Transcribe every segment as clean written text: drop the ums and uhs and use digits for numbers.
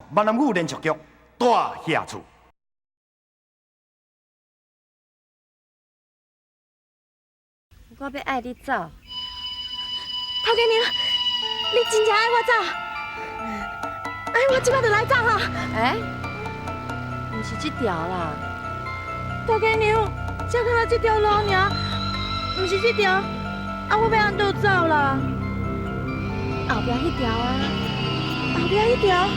闽南語連續劇《大瓦厝》。我欲愛你走，頭家娘，你真正愛我走？哎，我這擺就來走哈。欸，毋是這條啦，頭家娘，才干焦這條路爾，毋是這條，啊，我欲按倒走啦？後壁彼條啊，後壁彼條。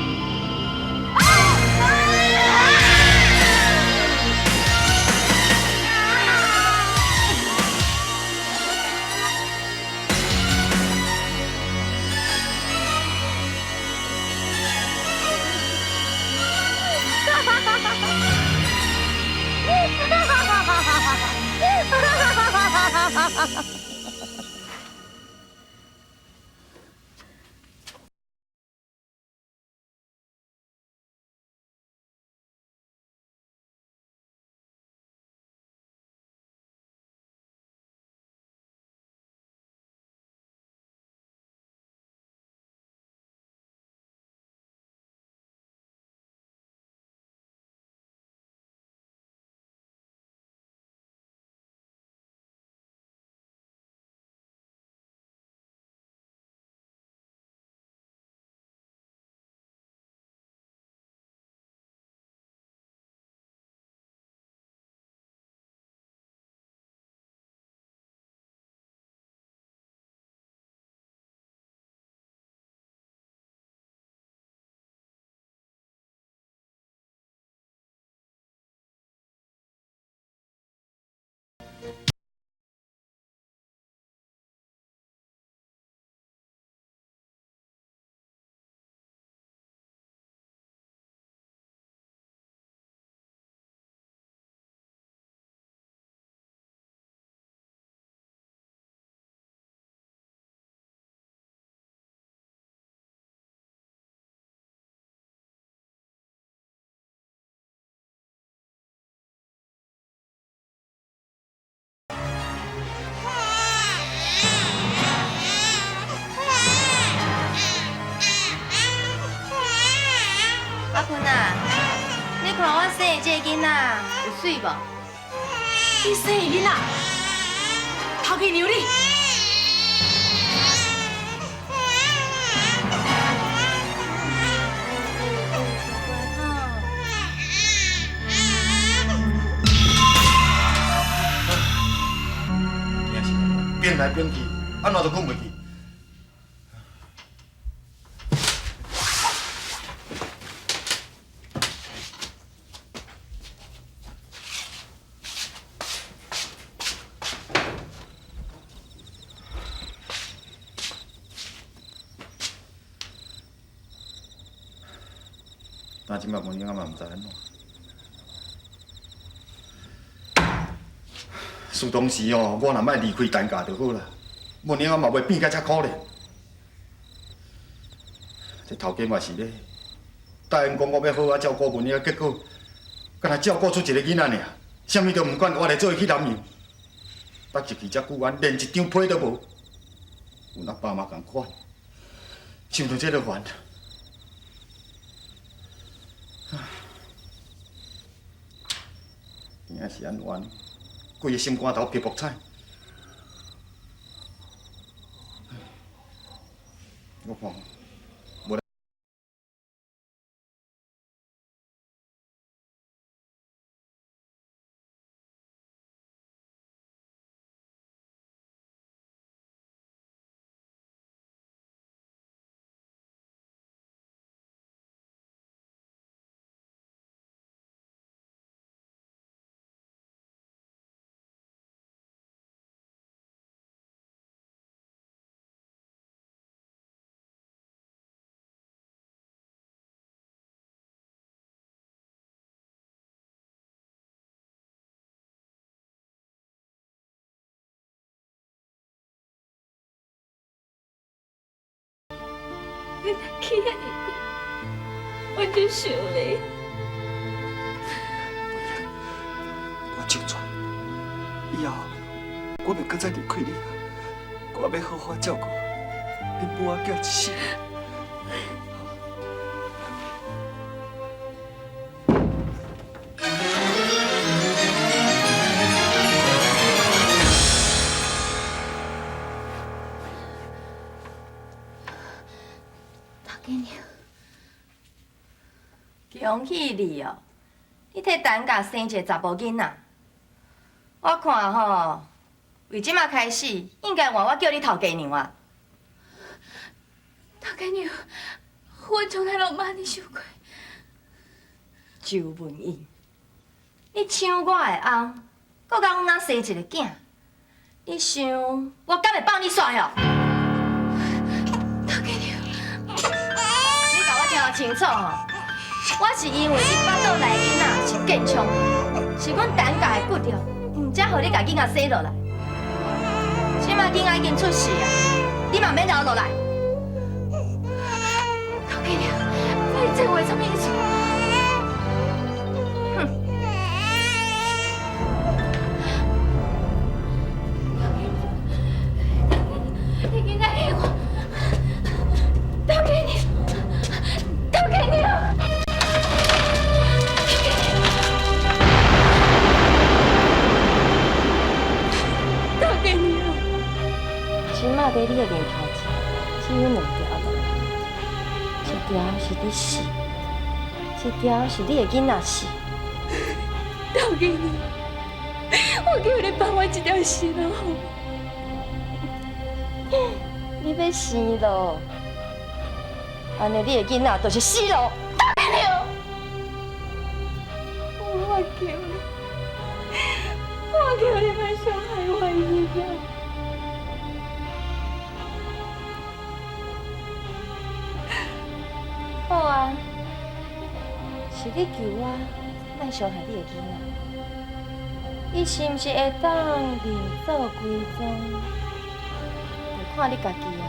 阿芬啊，你看我生的這個囡仔有媠無？你生的囡仔，頭家娘你。真是變來變去，按怎都睏袂去。但這擺文英嘛毋知按怎。事當時哦，我若莫離開陳家就好啦。文英嘛袂變甲遮可憐。這頭家嘛是咧，答應講我欲好好照顧文英，結果干焦照顧出一个囡仔爾，啥物都毋管，我來做伊去南洋。搭入去遮久安，連一張批都無，有阿爸媽仝款，想著這就煩。真正是按怎呢？規个心肝頭白目彩。我看無。你去遐爾久，我就想你。我就轉，以後我袂閣再離開你，我欲好好照顧恁母仔囝一世。恭喜你哦！你替陈家生一个查埔囡仔，我看吼，为这马开始，应该换我叫你头家娘啊。头家娘，我从来拢毋按呢想过。周文英，你抢我的翁，阁共阮翁生一个囝，你想我敢会放你煞哟？头家娘，你共我听清楚吼，我是因为你腹肚内囡仔是健康，是阮陈家的骨肉，毋才予你共囡仔生落来。这马囡仔已经出世啊，你嘛免留落来。头家娘，你这话啥物意思？哼！你囡仔给我，头家娘，头家娘。头家娘，这马伫你的面头前，只有两条路，一条是你死，一条是你的囡仔死。头家娘，我求你放我一条生路。你欲生路，按呢你的囡仔就是死路。头家娘，我求你，我求你莫伤害我的囡仔。好啊，是你求我莫伤害你的囡仔，伊是毋是会当认祖归宗，就看你家己啊。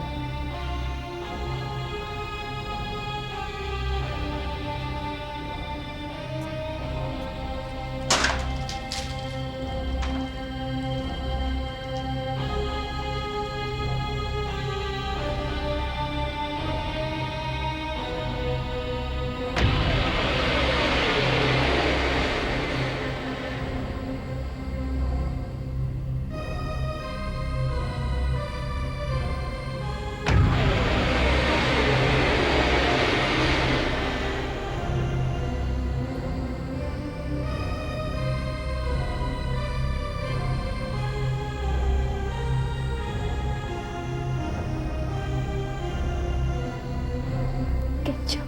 坚强，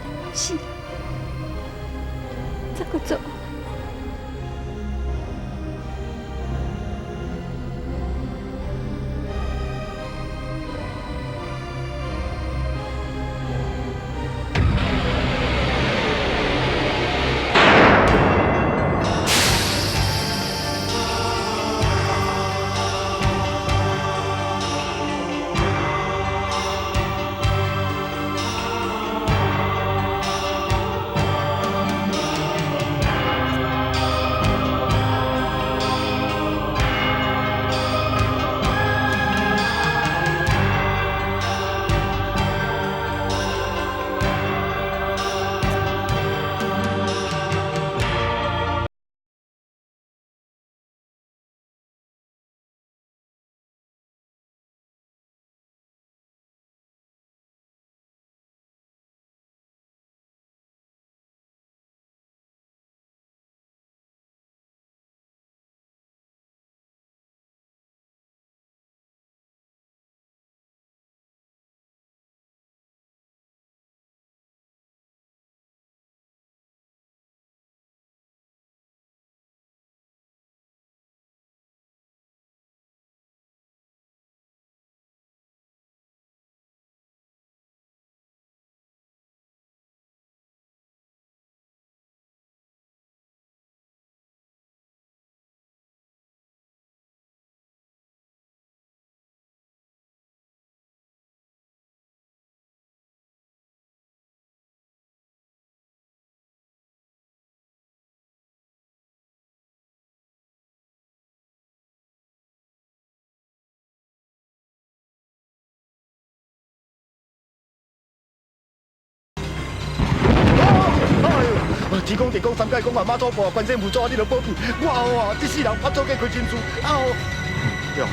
等我死，再阁做。天公地公三界公啊，妈祖婆啊，关圣母祖啊，你都保庇我哦！这世人捌做过亏心事啊！对，啊，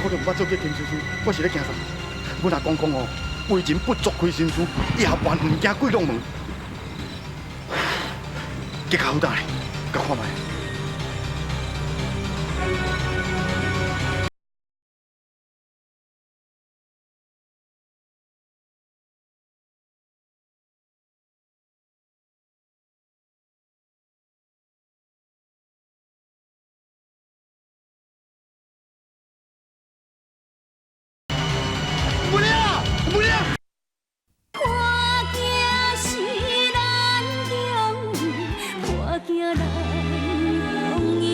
我都毋捌做过亏心事，我是咧惊啥？阮阿公讲哦，為人不足虧心事，夜半毋驚鬼敲門。結較好膽咧，佮看覓。母娘，母娘。破镜是難中，破鏡難逢迎。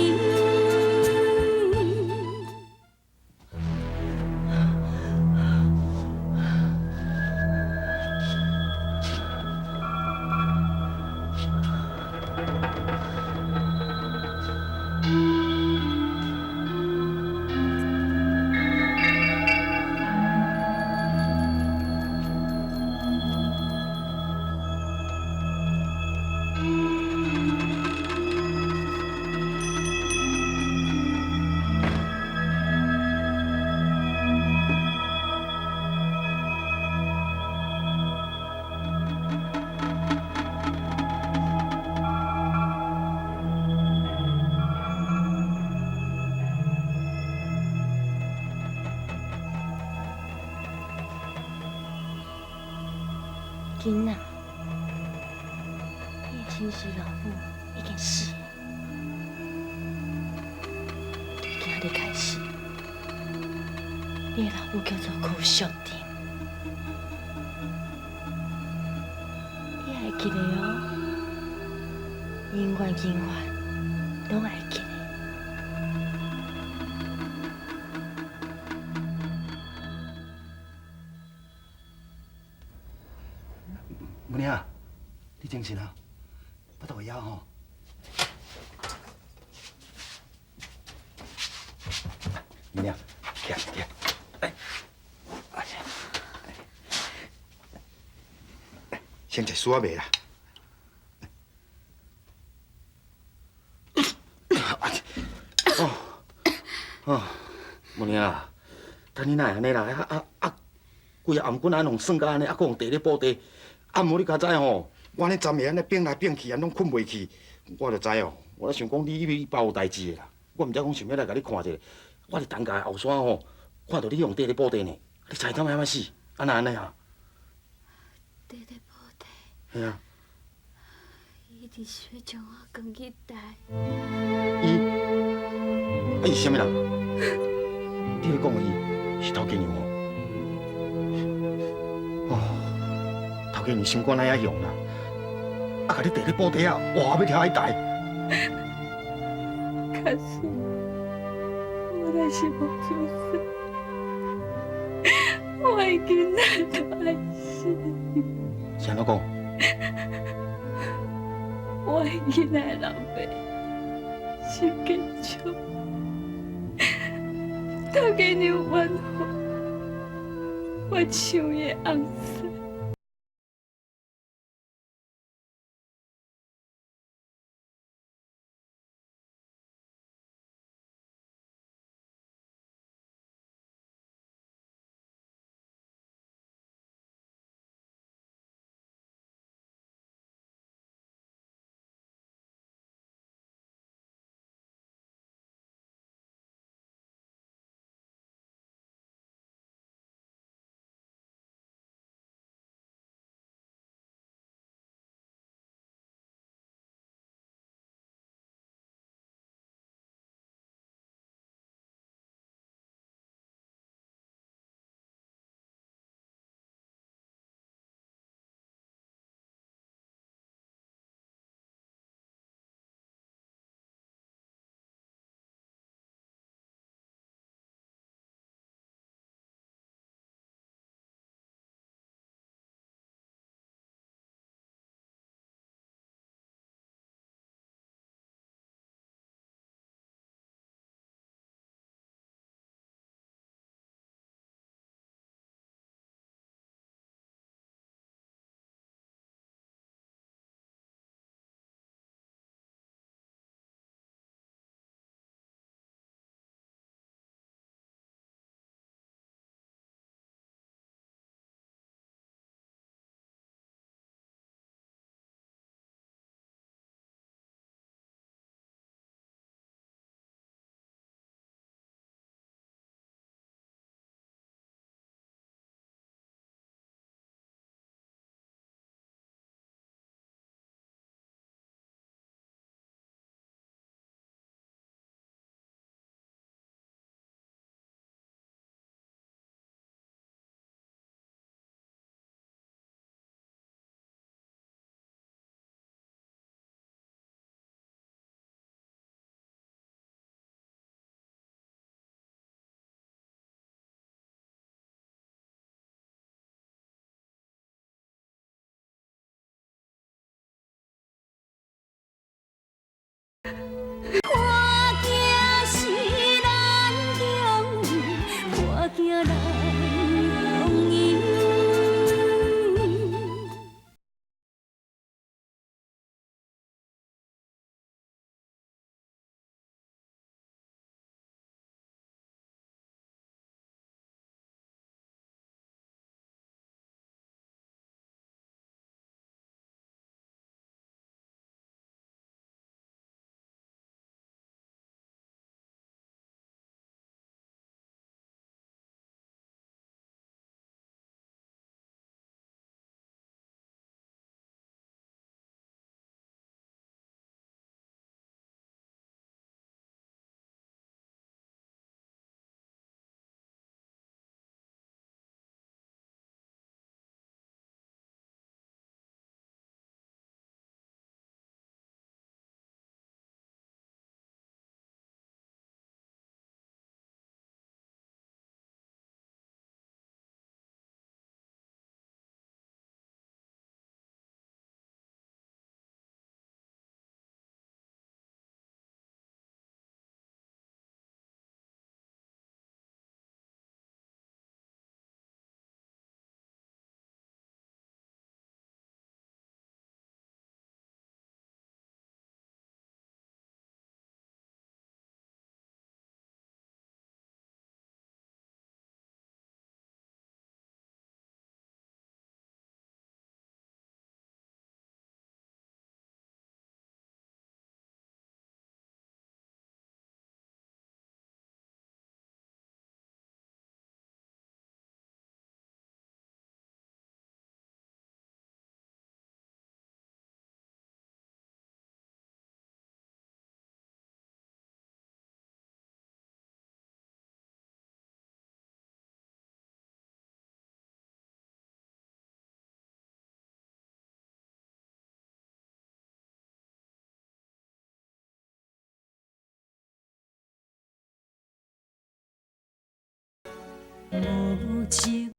囡仔，你的親生老母已經死了，對今日開始，你的老母叫做柯淑婷，你愛記得哦，永遠永遠攏愛記得。母娘，你精神啊？腹肚會枵吼？母娘，起來起來，哎，先食酥仔糜啦。哦哦，母娘，等你哪會按呢啦？啊啊啊！規个頷頸仔弄耍甲按呢，啊，閣用地咧布袋。啊，無你敢知吼？我按呢昨暝按呢變來變去，按攏睏袂去，我就知哦。我咧想講你伊包有代誌的啦，我毋知講想欲來共你看一下。我佇陳家後山吼，看著你用地咧布袋呢，你知影欲按怎死？啊哪按呢啊？地咧布袋。嘿啊。伊直是欲將我扛去台。伊，啊伊是啥物人？你咧講的伊是頭家娘哦。哦。頭家娘心肝哪遐雄啦？啊，共你綴咧布袋啊，哇，欲掠去台。假使我若是無出世，我的囡仔就愛死。是按怎講？我的囡仔的老爸是建築，頭家娘冤枉我，搶伊的翁婿。情。